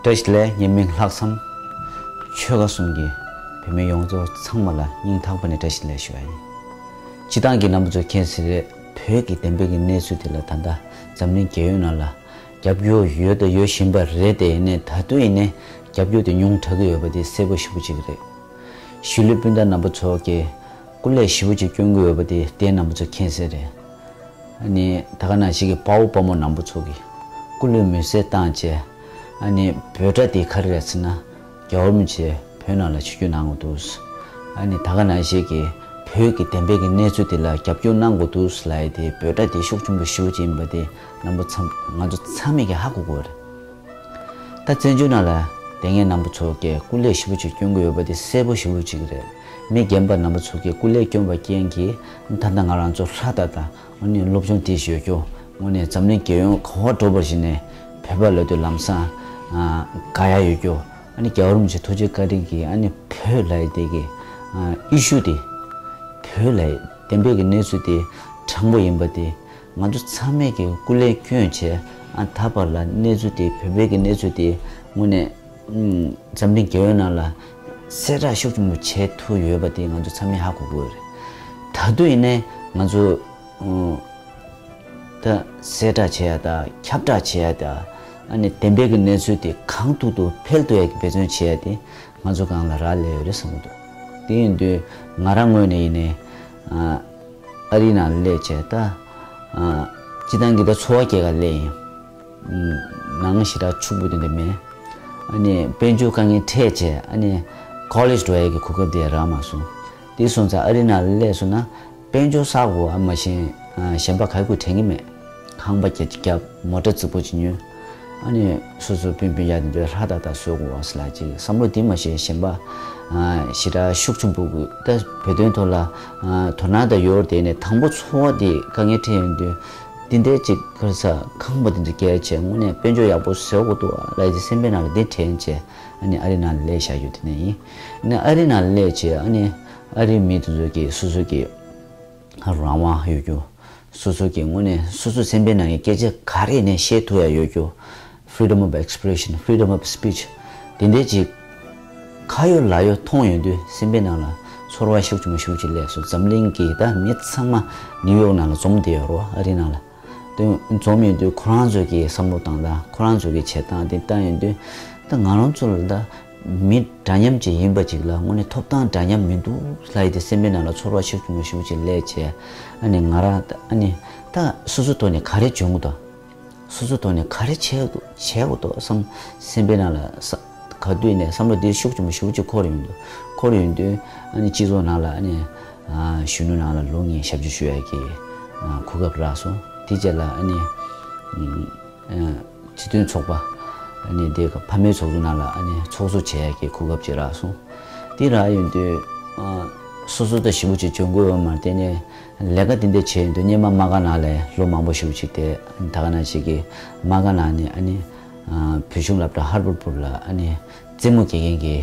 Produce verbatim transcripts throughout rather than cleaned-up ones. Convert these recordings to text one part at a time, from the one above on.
བཀྲ་ཤིས་བདེ་ལེགས། ཉེ་མིག་ལྷག་བསམ་ཆོལ་ཁ་གསུམ་གྱི་བོད་མི་ཡོངས་རྫོགས་ཚང་མ་ལ་སྙིང་ཐག་པ་ནས་བཀྲ་ཤིས་བདེ་ལེགས་ཞུ་བ་ཡིན། སྤྱིར་བཏང་གི་རྣམ་པ་ཚོ་མཁྱེན་གསལ་རེད། བོད་ཀྱི་བདེན་པའི་གི་གནས་ཚུལ་དེ་ལ་ད་ལྟ་འཛམ་གླིང་རྒྱལ་ཡོངས་ནང་ལ་རྒྱབ་སྐྱོར་ཡོད་དང་ཡོད་བཞིན་པ་རེད་དེ། ཡིན་ནའི་ད་དུང་ཡིན་ནའི་རྒྱབ་སྐྱོར་དེ་ཉུང་དྲགས་ཀྱི་ཡོད་པ་དེ་གསལ་པོ་ཞེ་པོ་ཅིག་རེད། གཞིས་ལུས་སྤུན་ཟླ་རྣམ་པ་ཚོ་གིས་སྐུ་ལས་ཞེ་པོ་ཅིག་སྐྱོན་གྱི་ཡོད་པ་དེ་དེ་རྣམ་པ་ཚོ་མཁྱེན་གསལ་རེད། ཨ་ནི་ད་ག་ནང་བཞིན་གྱི་དཔའ་བོ་དཔའ་མོ་རྣམ་པ་ཚོ་གིས་སྐུ་ལུས་མེ་སྲེག་བཏང་བྱས། ཨ་ནི་འབོད་སྒྲ་དེ་ག་རེ་རེད་ཟེར་ན། རྒྱལ་བ་རིན་པོ་ཆེ་བོད་ནང་ལ་ཆིབས་བསྒྱུར་གནང་དགོས་འདུག། ཨ་ནི་ད་ག་ནང་བཞིན་གྱི་བོད་ཀྱི་བདེན་པའི་གི་གནས་ཚུལ་དེ་ལ་རྒྱབ་སྐྱོར་གནང་དགོས་འདུག་ལབ་ཡས་དེ་འབོད་སྒྲ་དེ་ཤུགས་ཆེན་པོ་ཞེ་པོ་ཅིག་ཡིན་པ་དེ་རྣམ་པ་ཚང་ང་ཚོ་ཚང་མས་ཀྱི་ཧ་གོ་དགོས་རེད། ད་བཙན་བྱོལ་ནང་ལ་དེ་སྔའི་རྣམ་པ་ཚོ་གིས་སྐུ་ལས་ཞེ་པོ་ཅིག་སྐྱོན་གྱི་ཡོད་པ་དེ་གསལ་པོ་ཞེ་པོ་ཅིག་རེད། མི་རྒན་པ་རྣམ་པ་ཚོ་གིས་སྐུ་ལས་སྐྱོན་པ་རྐྱེན་གྱིས་ད་ལྟ་ང་རང་ཚོ་ཧྲ་ཏག་ཏག་དངོས་གནས་སློབ་སྦྱོང་དེ་ཞུ་རྒྱུ། དངོས་གནས་འཛམ་གླིང་རྒྱལ་ཡོངས་ག་པར་འགྲོ་བར་ཞིག་ནས་བོད་པ་ལབ་དུས་ལམ་སང་ཨ་དགའ་ཡག་ཡོད་རྒྱུ། ཨ་ནི་རྒྱལ་བ་རིན་པོ་ཆེ་ཐུགས་རྗེ་བཀའ་དྲིན་གྱིས་ཨ་ནི་བོད་ལབ་ཡས་དེ་གི་ཨ་ཨི་ཤུ་དེ། བོད་ལབ་ཡས་བདེན་པའི་གི་གནས་ཚུལ་དེ་དྲང་པོ་ཡིན་པ་དེ་ང་ཚོ་ཚང་མས་ཀྱི་སྐུ་ལས་བསྐྱོན་བྱས། ཨ་ད་བར་ལ་གནས་ཚུལ་དེ་བོད་པའི་གི་གནས་ཚུལ་དེ་དངོས་གནས་ཨུམ་འཛམ་གླིང་རྒྱལ་ཡོངས་ནང་ལ་གསལ་བསྒྲགས་ཤུགས་ཆེན་པོ་བྱེད་ཐུབ་ཡོད་པ་དེ་ང་ཚོ་ཚང་མས་ཧ་གོ་དགོས་རེད། ད་དུང་ཡིན་ནའི་ང་ཚོ་ཨུམ་ད་གསལ་བསྒྲགས་བྱེད་ཡ་དང་ཁྱབ་བསྒྲགས་བྱེད་ཡ་དང་། ཨ་ནི་བདེན་པའི་གི་གནས་ཚུལ་དེ་གང་ཐུབ་ཐུབ་འཕེལ་ཐུབ་ཡ་གི་འབད་བརྩོན་བྱེད་ཡ་དེ་ང་ཚོ་སྒང་ལ་རག་ལས་ཡོད་རེད་བསམ་གྱི་འདུག། དེ་ཡིན་དུས་ང་རང་ངོས་ནས་ཡིན་ནའི་ཨ་ཨ་རིའི་ནང་ལ་སླེབས་བྱས་ད་ཨ་སྤྱིར་བཏང་གི་ད་འཚོ་བ་སྐྱེལ་ག་སླེབས་ཡིན། ནང་ཞེ་དྲག་ཕྱུག་པོ་དེ་འདྲ་མེད། ཨ་ནི་དཔལ་འབྱོར་དཀའ་ངལ་འཕྲད་བྱས་ཨ་ནི་ཀོ་ལེཇ་འགྲོ་ཡས་ཀྱི་གོ་སྐབས་དེ་རག་མ་སོང་། དེ་སོང་ཙང་ཨ་རི་ནང་ལ་སླེབས་སོང་ན་དཔལ་འབྱོར་བསགས་དགོས་ཨ་མ་གཞན་ཨ་གཞན་པ་ག་གུ་དྲན་གྱི་མེད། ཁང་པ་བརྒྱབ་བརྒྱབ་མོ་ཊ་རྫིག་པོ་ཅིག་ཉོས། ཨ་ནི་སོ་སོ་སྤུན་སྤུན་ཡ་དེ་ཚོ་ཧྲ་ཏག་ཏག་བཟོ་དགོས་ཟེར་ལབ་ཅིག་བསམ་བློ་དེ་མ་གཞན་གཞན་པ་ཨ་ཞེ་དྲག་ཤུགས་ཆེན་པོ་གི་ད་བོད་དོན་ཐོག་ལ་ཨ་དོ་སྣང་དང་ཡོད་དེ་ནས་དང་པོ་འཚོ་བ་དེ་དཀའ་ངལ་འཕྲད་ཡོང་དུས། འདི་འདྲའི་ཅིག་ག་རེ་ཟ་ཁང་པ་འདི་འདྲ་སྐྱེལ་བྱས་དངོས་གནས་དཔལ་འབྱོར་ཡག་པོ་བཟོ་དགོས་འདུག་ལབ་ཡས་སེམས་པའི་ནང་ལ་འདི་དྲན་བྱས་ཨ་ནི་ཨ་རི་ནང་ལ་སླེབས་བཞག་རྒྱུ་དེ་ནས་ཡིན། ཨ་ནི་ཨ་རི་ནང་ལ་སླེབས་བྱས་ཨ་ནི་ཨ་རིའི་མི་དེ་ཚོ་གིས་སོ་སོ་གི་རང་དབང་ཡོད་རྒྱུ། སོ་སོ་གི་དངོས་གནས་སོ་སོ་སེམས་པའི་ནང་གི་སྐད་ཆ་ག་རེ་ཡིན་ནའི་བཤད་ཐུབ་ཡ་ཡོད་རྒྱུ། Freedom of expression, freedom of speech དེ་འདྲའི་ཅིག་ཁ་ཡོད་ལག་ཡོད་མཐོང་ཡོང་དུས་སེམས་པའི་ནང་ལ་ཚོར་བ་ཤུགས་ཆེན་པོ་ཤུགས་ཆེ་སླེབས་སོང་། འཛམ་གླིང་གི་ད་མི་ཚང་མ་ནིའུ་ཡོག་ནང་ལ་འཛོམས་བསྡད་ཡོད་རེད་བ། ཨ་རི་ནང་ལ་དེ་འཛོམས་ཡོང་དུས་ཁོ་རང་ཚོ་གི་བསམ་བློ་བཏང་སྟངས་ཁོ་རང་ཚོ་གི་བྱེད་སྟངས་དེ་བལྟ་ཡོང་དུས་ད་ང་རང་ཚོ་ལ་ད་མི་འདྲ་མཉམ་ཅིག་ཡིན་པ་ཅིག་ལ་དངོས་གནས་ཐོབ་ཐང་འདྲ་མཉམ་མི་འདུག་ལབ་ཡས་དེ་སེམས་པའི་ནང་ལ་ཚོར་བ་ཤུགས་ཆེན་པོ་ཤུགས་ཆེ་སླེབས་བྱས་ཨ་ནི་ང་རང་ད་ཨ་ནི་ད་སོ་སོ་ཐོག་ནས་ག་རེ་བྱུང་གི་འདུག་སོ་སོ་ཐོག་ནས་ག་རེ་བྱས་འདུག་བྱས་དགོས་འདུག་བསམ་སེམས་པའི་ནང་ལ་ས་ག་དུས་ནས་བསམ་བློ་འདི་ཤུགས་ཆེན་པོ་ཤུགས་ཆེ་འཁོར་ཡོང་དུས་འཁོར་ཡོང་དུས་ཨ་ནི་སྤྱི་ཚོགས་ནང་ལ་ཨ་ནི་ཨ་གཞོན་ནུ་ནང་ལ་ལོ་ལྔའི་ཞབས་ཕྱི་ཞུ་ཡ་གི་ཨ་གོ་སྐབས་རག་སོང་། དེ་རྗེས་ལ་ཨ་ནི་ཨ་སྤྱི་མཐུན་ཚོགས་པ་ཨ་ནི་དེ་ག་ཕ་མའི་ཚོགས་གཙོ་ནང་ལ་ཨ་ནི་ཚོགས་གཙོ་བྱེད་ཡ་གི་གོ་སྐབས་ཅིག་རག་སོང་། དེ་རག་ཡོང་དུས་ཨ་སོ་སོ་ད་ཞེ་པོ་ཅིག་འཇོན་གོ་ཡོད་མ་རེད། དེ་ནས་ལས་ཀ་དེ་འདྲ་བྱས་ཡོང་དུས་སྔོན་མ་དམག་སྒར་ནང་ལ་ལོ་མང་པོ་ཞེ་པོ་ཅིག་བསྡད། ད་ག་ནང་བཞིན་གྱི་དམག་སྒར་ནང་ནས་ཨ་ནི་ཨ་བོད་གཞུང་སློབ་གྲྭ་ཧར་བར་བར་ལ་ཨ་ནི་རྩེད་མོ་རྒྱག་མཁན་གྱི་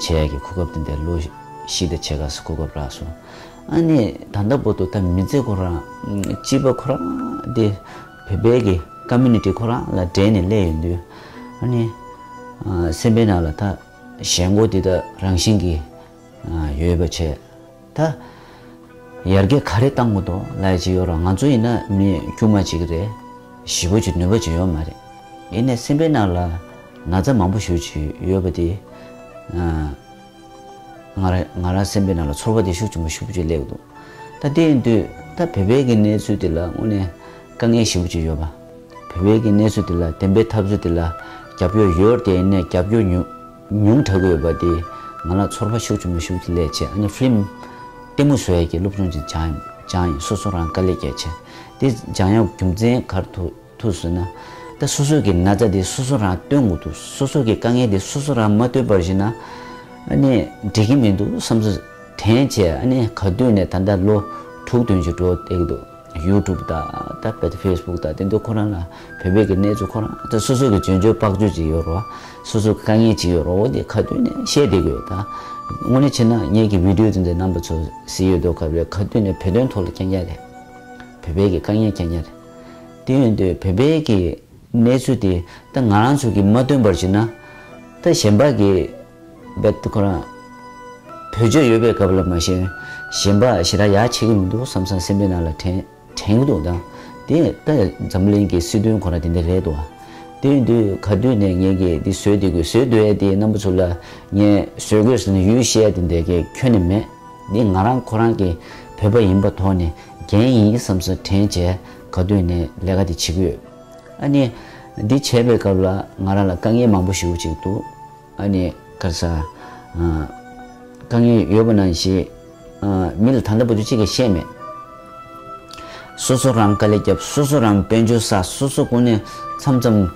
བྱེད་ཡ་གི་གོ་སྐབས་དེ་འདྲ་ལོ་བཞི་དང་ཕྱེད་ཀ་ཙམ་གོ་སྐབས་རག་སོང་། ཨ་ནི་ད་ལྟ་བར་དུ་ད་མི་ཚེ་ཁོ་རང་སྐྱིད་པ་ཁོ་རང་དེ་བོད་པའི་གི་ཀོ་མུ་ནི་ཊི་ཁོ་རང་ལ་འབྲེལ་ནས་སླེབས་ཡོང་དུས་ཨ་ནི་ཨ་སེམས་པའི་ནང་ལ་ད་ཞེན་ཁོག་འདི་ད་རང་བཞིན་གྱིས་ཨ་ཡོད་པ་བྱས། ད་ཡར་རྒྱས་ག་རེ་བཏང་དགོས་འདུག་ལབ་ཡ་ཅིག་ཡོད་རེད། ང་ཚོ་ཡིན་ན་མི་དཀྱུས་མ་ཅིག་རེད། ཞེ་པོ་ཅིག་ནུས་པ་ཅིག་ཡོད་མ་རེད། ཡིན་ནའི་སེམས་པའི་ནང་ལ་ན་ཚ་མང་པོ་ཞེ་པོ་ཅིག་ཡོད་པ་དེ་ཨ་ང་རང་ང་རང་སེམས་པའི་ནང་ལ་ཚོར་བ་དེ་ཤུགས་ཆེན་པོ་ཤུགས་ཆེ་སླེབས་འདུག་ད་དེ་ཡིན་དུས་ད་བོད་པའི་གི་གནས་ཚུལ་དེ་ལ་དངོས་གནས་དཀའ་ངལ་ཞེ་པོ་ཅིག་ཡོད་པ། བོད་པའི་གི་གནས་ཚུལ་དེ་ལ་བདེན་པའི་འཐབ་རྩོད་དེ་ལ་རྒྱབ་སྐྱོར་ཡོད་དེ་ཡིན་ནའི་རྒྱབ་སྐྱོར་ཉུང་ཉུང་དྲགས་ཀྱི་ཡོད་པ་དེ་ང་ལ་ཚོར་བ་ཤུགས་ཆེན་པོ་ཤུགས་ཆེ་སླེབས་བྱས། ཨ་ནི་ཕི་ལིམ་ལྟད་མོ་བཟོ་ཡས་ཀྱི་སློབ་སྦྱོང་ཅིག་སྦྱངས་སྦྱངས་ཡིན། སོ་སོ་རང་དཀའ་ལས་བརྒྱབ་བྱས། དེ་སྦྱང་ཡག་རྒྱུ་མཚན་ག་རེ་ཐུག་ཐུག་ཟེར་ན། ད་སོ་སོ་གི་ན་ཚ་དེ་སོ་སོ་རང་སྟོན་དགོས་འདུག་སོ་སོ་གི་དཀའ་ངལ་དེ་སོ་སོ་རང་མ་སྟོན་པར་བྱས་ན་ཨ་ནི་འགྲིག་གི་མི་འདུག་བསམ་ཚུལ་དྲན་བྱས། ཨ་ནི་ག་དུས་ནས་ད་ལྟ་ལོ་དྲུག་བདུན་ཅིག་འགྲོ་བསྡད་ཀྱི་འདུག་ཡུ་ཊུབ་དང་ད་བེད་ཕེ་སི་བུག་དང་དེ་ཚོ་ཁོ་རང་ལ་བོད་པའི་གི་གནས་ཚུལ་ཁོ་རང་ད་སོ་སོ་གི་འཇོན་འཇོན་དཔལ་འབྱོར་ཅིག་ཡོད་རེད་བ། སོ་སོ་གི་དཀའ་ངལ་ཅིག་ཡོད་རེད་བ། དེ་ག་དུས་ནས་བཤད་བསྡད་ཀྱི་ཡོད། ད་དངོས་གནས་བྱས་ན་ངེད་ཀྱི་བི་ཌིའོ་དེ་འདྲ་རྣམ་པ་ཚོ་གཟིགས་ཡོད་དུས་སྐབས་ལ་ག་དུས་ནས་བོད་དོན་ཐོག་ལ་རྐྱང་རྐྱང་རེད། བོད་པའི་གི་དཀའ་ངལ་རྐྱང་རྐྱང་རེད། དེ་ཡིན་དུས་བོད་པའི་གི་གནས་ཚུལ་དེ་ད་ང་རང་ཚོ་གིས་མ་སྟོན་པར་བྱས་ན། ད་གཞན་པ་གི་བེད་ཁོ་རང་བེད་སྤྱོད་ཡོད་པའི་སྐབས་ལ་མ་གཞན་གཞན་པ་ཞེ་དྲག་ཡག་བྱེད་ཀྱི་མི་འདུག་བསམ་བསམ་སེམས་པའི་ནང་ལ་དྲན་དྲན་གྱི་འདུག་ད་དེ་ད་འཛམ་གླིང་གི་སྲིད་དོན་ཁོ་རང་དེ་འདྲ་རེད་འདུག་དེ་ཡིན་དུས་ག་དུས་ནས་ངས་ཀྱི་འདི་བཟོས་བསྡད་དགོས་བཟོས་སྡོད་ཡ་དེ་རྣམ་པ་ཚོ་ལ་ངས་བཟོས་དགོས་ཟེར་ནས་ཡུལ་བཤད་ཡ་དེ་འདྲ་གི་ཁྱོན་ནས་མེད། འདི་ང་རང་ཁོ་རང་གི་བོད་པ་ཡིན་པ་ཐོག་ནས་འགན་ཡིན་བསམ་བསམ་དྲན་བྱས་ག་དུས་ནས་ལས་ཀ་དེ་བྱེད་ཀྱི་ཡོད། ཨ་ནི་འདི་བྱས་པའི་སྐབས་ལ་ང་རང་ལ་དཀའ་ངལ་མང་པོ་ཞེ་པོ་ཅིག་འདུག་ཨ་ནི་ག་རེ་ཟ། ཨ། དཀའ་ངལ་ཡོད་པ་ནང་བཞིན། ཨ། མི་ལ་ད་ལྟ་བར་དུ་གཅིག་ཀྱང་བཤད་མེད། སོ་སོ་རང་དཀའ་ལས་བརྒྱབ། སོ་སོ་རང་དཔལ་འབྱོར་བསགས། སོ་སོ་ཀུན་ནས་མཚམས་མཚམས་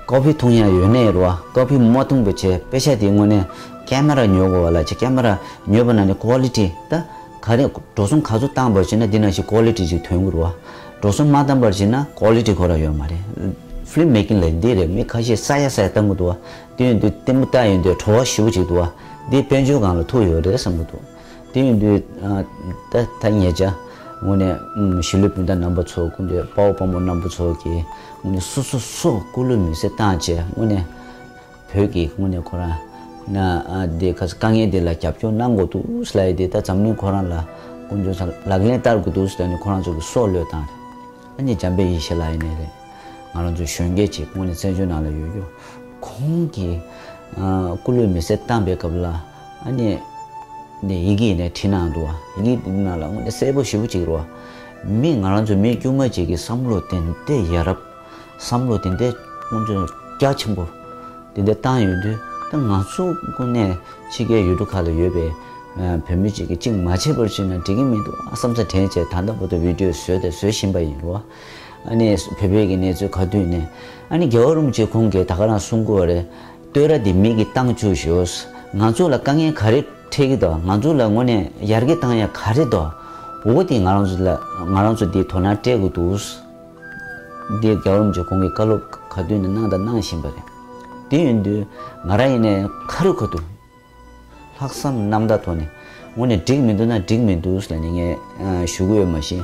ཀོ་ཕི་འཐུང་ཡ་ཡོད་ནའི་རེད་བ། ཀོ་ཕི་མ་འཐུང་བ་བྱས། པེ་ཤ་དེ་དངོས་གནས་ཀེ་མ་ར་ཉོ་དགོས་པ་ལ་བྱས། ཀེ་མ་ར་ཉོས་པ་ན་ནི་ཀོ་ལི་ཊི་ད་ག་རེ་འགྲོ་སོང་ག་ཚོད་བཏང་བར་བྱས་ན་འདི་ནང་བཞིན་ཀོ་ལི་ཊི་ཅིག་ཐོན་གི་རེད་བ། འགྲོ་སོང་མ་བཏང་བར་བྱས་ན་ཀོ་ལི་ཊི་ཁོ་ར་ཡོད་མ་རེད། ཕི་ལིམ་མེ་ཀིང་ལ་འདི་རེད། མི་ཁ་ཤས་ས་ཡ་ས་ཡ་བཏང་གི་འདུག་བ། དེ་ཡིན་དུས་ལྟད་མོ་ལྟ་ཡོང་དུས་བྲོ་བ་ཞེ་པོ་ཅིག་འདུག་བ། འདི་དཔལ་འབྱོར་སྒང་ལ་ཐུག་ཡོད་རེད་བསམ་གྱི་འདུག་དེ་ཡིན་དུས་ཨ། ད་ད་ཉེ་ཆར་དངོས་གནས་ཨུམ། གཞིས་ལུས་སྤུན་ཟླ་རྣམ་པ་ཚོ་སྐུ་མདུན་དཔའ་བོ་དཔའ་མོ་རྣམ་པ་ཚོ་གིས་དངོས་གནས་སོ་སོ་སོ་སྐུ་ལུས་མེ་སྲེག་བཏང་བྱས་དངོས་གནས་བོད་ཀྱི་དངོས་གནས་ཁོ་རང་ན་ཨ། འདི་ག་ས་དཀའ་ངལ་འདི་ལ་རྒྱབ་སྐྱོར་གནང་དགོས་འདུག་ལབ་ཡ་དེ་ད་འཛམ་གླིང་ཁོ་རང་ལ་སྐུ་མདུན་ལག་ལེན་བསྟར་དགོས་འདུག་ཟེར་ནས་ཁོ་རང་ཚོ་གི་སྲོག་བློས་བཏང་རེད། ཨ་ནི་འཇམ་དཔལ་ཡེ་ཤེས་ལགས་ཡིན་ནའི་རེད། ང་རང་ཚོ་གཞོན་སྐྱེས་ཅིག་དངོས་གནས་བཙན་བྱོལ་ནང་ལ་ཡོད་རྒྱུ། ཁོང་གིས་ཨ། སྐུ་ལུས་མེ་སྲེག་བཏང་པའི་སྐབས་ལ་ཨ་ནི་ནས་ཡི་གེ་ནས་བྲིས་གནང་འདུག་བ། ཡི་གེ་འདི་ནང་ལ་དངོས་གནས་གསལ་པོ་ཞེ་པོ་ཅིག་རེད་བ། མི་ང་རང་ཚོ་མི་དཀྱུས་མ་ཅིག་གི་བསམ་བློ་དེ་འདྲ་ཡ་རབས། བསམ་བློ་དེ་འདྲ་ཁོང་ཚོས་རྒྱ་ཆེན་པོ་དེ་འདྲ་བཏང་ཡོང་དུས། ད་ང་ཚོ་ཀུན་ནས་ཕྱི་རྒྱལ་ཡུལ་གྲུ་ཁག་ལ་ཡོད་པའི་ཨ། བོད་མི་ཅིག་གིས་གཅིག་མ་བྱས་པར་བྱས་ན་འགྲིག་གི་མི་འདུག་ཨ་བསམ་ས་དྲན་བྱས་ད་ལྟ་བར་དུ་བི་ཌིའོ་བཟོས་དང་བཟོ་བཞིན་པ་ཡིན་རོ། ཨ་ནི་བོད་པའི་གི་གནས་ཚུལ་ག་དུས་ནས་ཨ་ནི་རྒྱལ་བ་རིན་པོ་ཆེ་ཁོང་གིས་ད་ག་རང་གསུང་གི་ཡོད་རེད། བསྟོད་ར་འདི་མི་གིས་བཏང་བཅུག་ཞོག་ང་ཚོ་ལ་དཀའ་ངལ་ག་རེ་འཕྲད་ཀྱི་འདུག་ང་ཚོ་ལ་དངོས་གནས་ཡར་རྒྱས་བཏང་ཡ་ག་རེ་འདུག་འོ་དེ་ང་རང་ཚོ་ལ་ང་རང་ཚོ་འདི་དོ་སྣང་སྤྲད་དགོས་འདུག་འདི་རྒྱལ་བ་རིན་པོ་ཆེ་ཁོང་གིས་བཀའ་སློབ་ག་དུས་ནས་གནང་དང་གནང་བཞིན་པ་རེད། དེ་ཡིན་དུས་ང་རང་ཡིན་ནའི་ཁ་རུ་ཁ་ཐུག་ལྷག་བསམ་རྣམ་དག་ཐོག་ནས་དངོས་གནས་འགྲིག་མི་འདུག་ན་འགྲིག་མི་འདུག་ལབ་ནས་ངས་ཞུ་གི་ཡོད། མ་གཞི་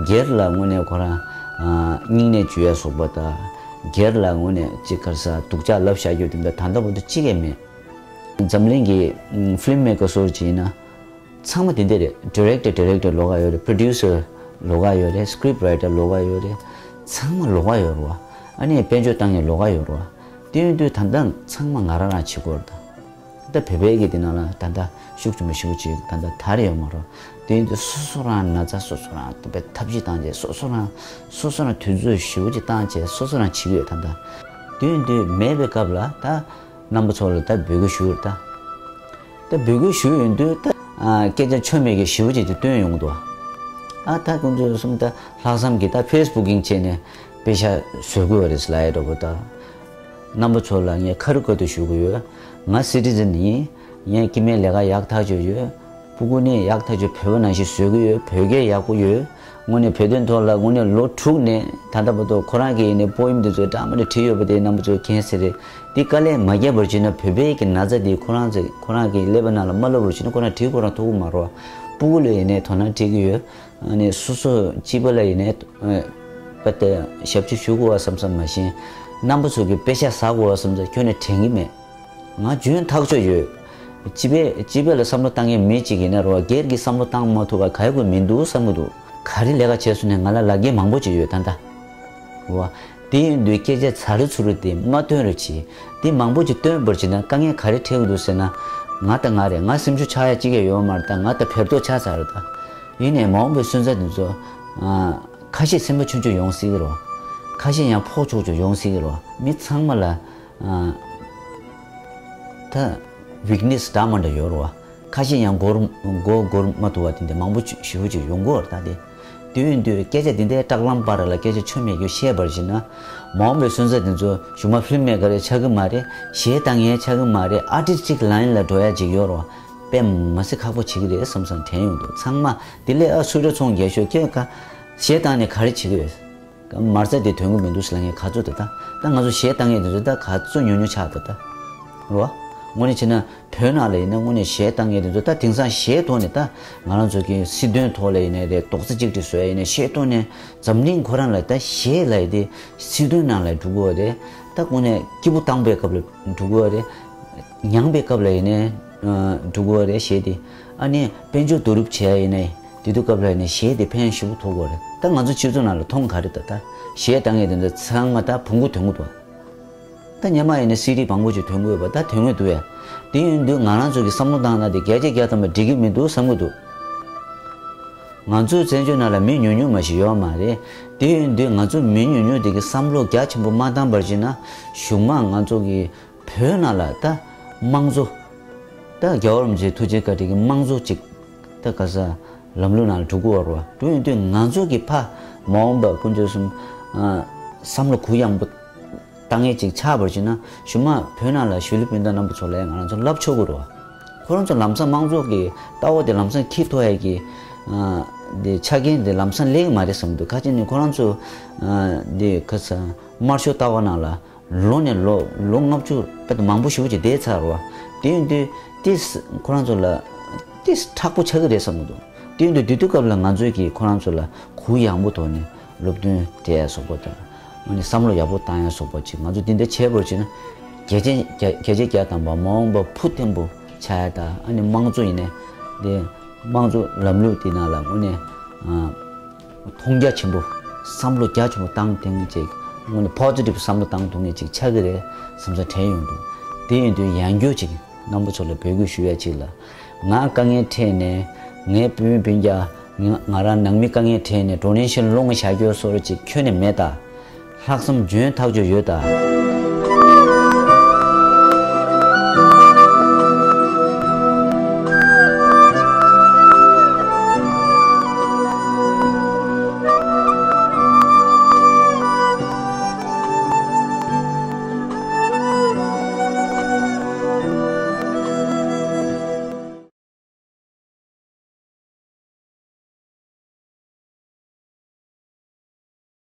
སྒེར་ལ་དངོས་གནས་ཁོ་རང་སྙིང་ནས་འཇུ་ཡ་སོགས་པ་དང་། སྒེར་ལ་དངོས་གནས་ཅིག་ག་རེ་ཟ་སྡུག་ཅག་ལབ་བཞག་རྒྱུ་དེ་འདྲ་ད་ལྟ་བར་དུ་གཅིག་ཀྱང་མེད། འཛམ་གླིང་གི་ཕི་ལིམ་མེ་ཀར་སོགས་ཅིག་ཡིན་ན། ཚང་མ་དེ་འདྲ་རེད། ཌི་རེག་ཊར་ཌི་རེག་ཊར་ལོགས་ཀ་ཡོད་རེད། པྲོ་ཌིའུ་སར་ལོགས་ཀ་ཡོད་རེད། སི་ཀི་རིབ་རའི་ཊར་ལོགས་ཀ་ཡོད་རེད། ཚང་མ་ལོགས་ཀ་ཡོད་རེད་བ། ཨ་ནི་དཔལ་འབྱོར་བཏང་ཡ་ལོགས་ཀ་ཡོད་རེད་བ། དེ་ཡིན་དུས་ད་ལྟ་ཚང་མ་ང་རང་རང་བྱེད་དགོས་རེད་ད། ད་བོད་པའི་གི་དེ་ནང་ལ་ད་ལྟ་ཤུགས་ཆེན་པོ་ཞེ་པོ་ཅིག་ད་ལྟ་དར་ཡོད་མ་རེད། དེ་ཡིན་དུས་སོ་སོ་རང་ན་ཚ་སོ་སོ་རང་ད་བའི་ཐབས་ཤེས་བཏང་བྱས་སོ་སོ་རང་སོ་སོ་རང་དུས་ཚོད་ཞེ་པོ་ཅིག་བཏང་བྱས་སོ་སོ་རང་བྱེད་ཀྱི་ཡོད་ད་ལྟ། དེ་ཡིན་དུས་མེད་པའི་སྐབས་ལ་ད། རྣམ་པ་ཚོ་ལ་ད་འབོད་སྐུལ་ཞུ་ཡོད་ད། ད་འབོད་སྐུལ་ཞུ་ཡོང་དུས་ད་ཨ། སྐད་ཆ་ཆོ་མེད་ཀྱི་ཞེ་པོ་ཅིག་ཏུ་བཏོན་ཡོང་གི་འདུག་ཨ་ད་ཁོང་ཚོས་གསུམ་ད་ལྷག་བསམ་གྱིས་ད་ཕེ་སི་བུག་གིང་བྱས་ནས་པེ་ཤ་བཟོ་དགོས་པ་རེད་ལབ་ཡ་འདྲ་པོ་ད། རྣམ་པ་ཚོ་ལ་ངས་ཁ་རུ་ཁ་ཐུག་ཞུ་གི་ཡོད། ང་སི་ཊི་ཛན་ཡིན། ངས་སྐྱེ་དམན་ལས་ཀ་ཡག་ཐག་ཆོད་ཡོད། སྤུ་གུ་ནི་ཡག་ཐག་ཆོད་བོད་པ་ནང་བཞིན་བཟོ་གི་ཡོད། བོད་སྐད་ཡག་པོ་ཡོད། དངོས་གནས་བོད་དོན་ཐོག་ལ་དངོས་གནས་ལོ་དྲུག་ནས་ད་ལྟ་བར་དུ་ཁོ་རང་གི་ཡིན་ནའི་པོ་ཨེམ་འདི་ཚོ་འདྲ་མི་འདྲ་བྲིས་ཡོད་པ་དེ་རྣམ་པ་ཚོས་མཁྱེན་གསལ་རེད། འདི་དཀའ་ལས་མ་བརྒྱབ་པར་བྱས་ན་བོད་པའི་གི་ན་ཚ་འདི་ཁོ་རང་ཚོས་ཁོ་རང་གི་ཀླད་པ་ནང་ལ་མ་ལོག་པར་བྱས་ན་ཁོ་རང་བྲིས་ཁོ་རང་ཐུབ་ཀྱི་མ་རེད་བ། སྤུ་གུ་ལ་ཡིན་ནའི་དོ་སྣང་སྤྲད་ཀྱི་ཡོད། ཨ་ནི་སོ་སོ་སྤྱི་པ་ལ་ཡིན་ནའི་ཨ། པ་ཏི་ཞབས་ཕྱི་ཞུ་དགོས་བ་བསམ་བསམ་མ་གཞི་རྣམ་པ་ཚོ་གི་པེ་ཤ་ཟ་དགོས་བ་བསམ་བསམ་ཁྱོན་ནས་དྲན་གྱི་མེད། ང་འཇོན་ཐག་ཆོད་ཡོད། སྤྱི་པའི་སྤྱི་པའི་ལ་བསམ་བློ་བཏང་མཁན་མི་གཅིག་ཡིན་ན་རོ། སྒེར་གྱི་བསམ་བློ་བཏང་མ་ཐུབ་པ་ག་ཡེ་དགོས་མི་འདུག་བསམ་གྱི་འདུག་ག་རེ་ལས་ཀ་བྱས་སོང་ནས་ང་ལ་ལག་འཁྱེར་མང་པོ་ཅིག་ཡོད་ད་ལྟ། རོ། དེ་ཡིན་དུས་སྐད་ཆ་ཚ་རུ་ཚུ་རུ་དེ་མ་བཏོན་རུ་གྱིས། དེ་མང་པོ་ཅིག་བཏོན་པར་བྱས་ན་དཀའ་ངལ་ག་རེ་འཕྲད་ཀྱི་འདུག་ཟེར་ན། ང་ད་ང་རེད། ང་སེམས་ཤུགས་ཆག་ཡ་གཅིག་ཡང་ཡོད་མ་རེད་ད། ང་ད་བེར་ཏོག་ཆགས་ཚར་རེད་ད། ཡིན་ནའི་མ་འོངས་པའི་སོན་རྩ་དེ་ཚོ། ཨ། ཁ་ཤས་སེམས་པ་ཆུང་ཆུང་ཡོང་སྲིད་ཀྱི་རེད། ཁ་ཤས་ཡང་ཕོག་ཆོག་ཆོག་ཡོང་སྲིད་ཀྱི་རེད། མི་ཚང་མ་ལ། ཨ། ད་ཝིག་ནེ་སི་འདྲ་མི་འདྲ་ཡོད་རེད། ཁ་ཤས་ཡང་མགོ་མགོ་སྒུར་མ་ཐུབ་པ་དེ་འདྲ་མང་པོ་ཞེ་པོ་ཅིག་ཡོང་གི་ཡོད་རེད་ད་དེ། དེ་ཡིན་དུས་སྐད་ཆ་དེ་འདྲའི་སྐྲག་ལམ་བར་ལ་སྐད་ཆ་ཆོ་མེད་རྒྱུ་བཤད་པར་བྱས་ན། མ་འོངས་པའི་སོན་རྩ་དེ་ཚོ་གཞུག་མ་ཕི་ལིམ་མེ་ཀར་ཆགས་ཀྱི་མ་རེད། གཞས་བཏང་མཁན་ཆགས་ཀྱི་མ་རེད། ཨར་ཊི་སི་ཊིག་ལའིན་ལ་འགྲོ་ཡ་ཅིག་ཡོད་རེད། དཔེ་མི་སྲིད་ཁག་པོ་བྱེད་ཀྱི་རེད་བསམ་བསམ་དྲན་ཡོང་འདུག་ཚང་མ་དེ་ལས་ཨ་སུ་ར་ཚོང་རྒྱག་ཤོག་ཁྱེད་ཀ་གཞས་བཏང་ནས་ག་རེ་བྱེད་ཀྱི་ཡོད། མ་རྩ་དེ་ཐོན་གྱི་མི་འདུག་ཟེར་ལ་ངས་ག་ཚོད་ད་ལྟ་ད་ང་ཚོ་གཞས་བཏང་མཁན་དེ་ཚོ་ད་ག་ཚོད་ཉུང་ཉུང་ཆགས་ད་ལྟ་རེད་བ། དངོས་གནས་བྱས་ན་བོད་ནང་ལ་ཡིན་ན་དངོས་གནས་གཞས་བཏང་མཁན་དེ་ཚོ་ད་དེང་སང་གཞས་ཐོག་ནས་ད་ང་རང་ཚོ་གི་སྲིད་དོན་ཐོག་ལ་ཡིན་ནའི་རེད། རྡོག་རྩ་གཅིག་སྒྲིལ་བཟོ་ཡ་ཡིན་ནའི་གཞས་ཐོག་ནས་འཛམ་གླིང་ཁོ་རང་ལ་ད་གཞས་ལབ་ཡ་དེ་སྲིད་དོན་ནང་ལ་འགྲོ་གི་ཡོད་རེད། ད་དངོས་གནས་སྐྱིད་པོ་བཏང་པའི་སྐབས་ལ་འགྲོ་གི་ཡོད་རེད། མྱངས་པའི་སྐབས་ལ་ཡིན་ནའི་འགྲོ་དགོས་རེད་གཞས་དེ། ཨ་ནི་དཔལ་འབྱོར་བསྡུ་རུབ་བྱེད་ཡ་ཡིན་ནའི་དེ་དུས་སྐབས་ལ་ཡིན་ནའི་གཞས་དེ་ཕན་ཞེ་པོ་ཐོགས་དགོས་རེད། ད་ང་ཚོ་སྤྱི་ཚོགས་ནང་ལ་མཐོང་ག་རེད། ད་ད་གཞས་བཏང་ཡས་དེ་འདྲ་ཚང་མ་ད་བོང་གུ་ཐོན་གི་འདུག་ད་སྔོན་མ་ཡིན་ནའི་སི་ཌི་མང་པོ་ཅིག་ཐོན་གི་ཡོད་པ་ད་ཐོན་གི་འདུག་ཡ། དེ་ཡིན་དུས་ང་རང་ཚོ་གི་བསམ་བློ་བཏང་ན་དེ་བརྒྱ་ཆ་བརྒྱ་ཐམ་པ་འགྲིག་གི་མི་འདུག་བསམ་གི་འདུག་ང་ཚོའི་བཙན་བྱོལ་ནང་ལ་མི་ཉུང་ཉུང་མ་ཞིག་ཡོད་མ་རེད། དེ་ཡིན་དུས་ང་ཚོ་མི་ཉུང་ཉུང་དེ་གི་བསམ་བློ་རྒྱ་ཆེན་པོ་མ་བཏང་བར་བྱས་ན་གཞུག་མ་ང་ཚོ་གི་བོད་ནང་ལ་ད་དམངས་གཙོ། ད་རྒྱལ་བ་རིན་པོ་ཆེའི་ཐུགས་རྗེ་བཀའ་དྲིན་གྱིས་དམངས་གཙོ་ཅིག་ད་ག་ས་ལམ་ལུགས་ནང་ལ་འགྲོ་གི་ཡོད་རེད་བ། འགྲོ་ཡོང་དུས་ང་ཚོ་གི་ཕ་མ་འོངས་པ་དཀོན་མཆོག་གསུམ་བསམ་བློ་གུ་ཡངས་པོ་བཏང་ཡས་ཅིག་ཆགས་པར་བྱས་ན་གཞུག་མ་བོད་ནང་ལ་གཞིས་ལུས་སྤུན་ཟླ་རྣམ་པ་ཚོ་ལ་ང་རང་ཚོ་ལབ་ཆོག་གི་རེད་བ། ཁོ་རང་ཚོ་ལམ་སང་དམངས་གཙོ་གི་ལྟ་བ་དེ་ལམ་སང་འཁྱེར་ཐུབ་ཡས་ཀྱི་དེ་ཆ་རྐྱེན་དེ་ལམ་སང་སླེབས་ཀྱི་མ་རེད་བསམ་འདུག་ཁ་ཅིག་ནི་ཁོ་རང་ཚོ་དེ་ག་ས་དམར་ཤོག་ལྟ་བ་ནང་ལ། ལོ་ནས་ལོ་ལོ་ལྔ་བཅུ་ད་མང་པོ་ཞེ་པོ་ཅིག་བསྡད་ཚར་བ། དེ་ཡིན་དུས་ཏིས་ཁོ་རང་ཚོ་ལ་ཏིས་མཁྲེགས་པོ་ཆགས་ཀྱི་རེད་བསམ་གྱི་འདུག་དེ་ཡིན་དུས་དེ་དུས་སྐབས་ལ་ང་ཚོས་ཀྱིས་ཁོ་རང་ཚོ་ལ་གུ་ཡངས་པོ་ཐོག་ནས་སློབ་སྟོན་སྤྲད་ཡ་སོགས་པ་དང་ཨ་ནི་བསམ་བློ་ཡག་པོ་བཏང་ཡ་སོགས་པ་ཅིག་ང་ཚོ་འདི་འདྲ་བྱས་པར་བྱས་ན་རྒྱལ་ཆེན་རྒྱ་རྒྱལ་ཆེན་རྒྱ་དམ་པ་མ་འོངས་པ་བུ་བརྟན་པོ་ཆགས་ཡ་དང་ཨ་ནི་དམངས་གཙོ་ཡིན་ནའི་དེ་དམངས་གཙོ་ལམ་ལུགས་དེ་ནང་ལ་དངོས་གནས། མཐོང་རྒྱ་ཆེན་པོ་བསམ་བློ་རྒྱ་ཆེན་པོ་བཏང་ཐུབ་མཁན་ཅིག་དངོས་གནས་positive་བསམ་བློ་བཏང་ཐུབ་མཁན་ཅིག་ཆགས་ཀྱི་རེད་བསམ་ས་དྲན་ཡོང་འདུག་དེ་ཡིན་དུས་ཡང་བསྐྱར་ཅིག་རྣམ་པ་ཚོ་ལ་འབོད་སྐུལ་ཞུ་ཡ་ཅིག་ལ། ང་དཀའ་ངལ་འཕྲད་ནས་ངའི་སྤུན་སྤུན་ཀྱག་ང་ང་རང་ནང་མི་དཀའ་ངལ་འཕྲད་ནས་donation་སློང་བཞག་རྒྱུ་སོགས་ཅིག་ཁྱོན་ནས་མེད་ད། ལྷག་བསམ་འཇོན་ཐག་ཆོད་ཡོད་ད།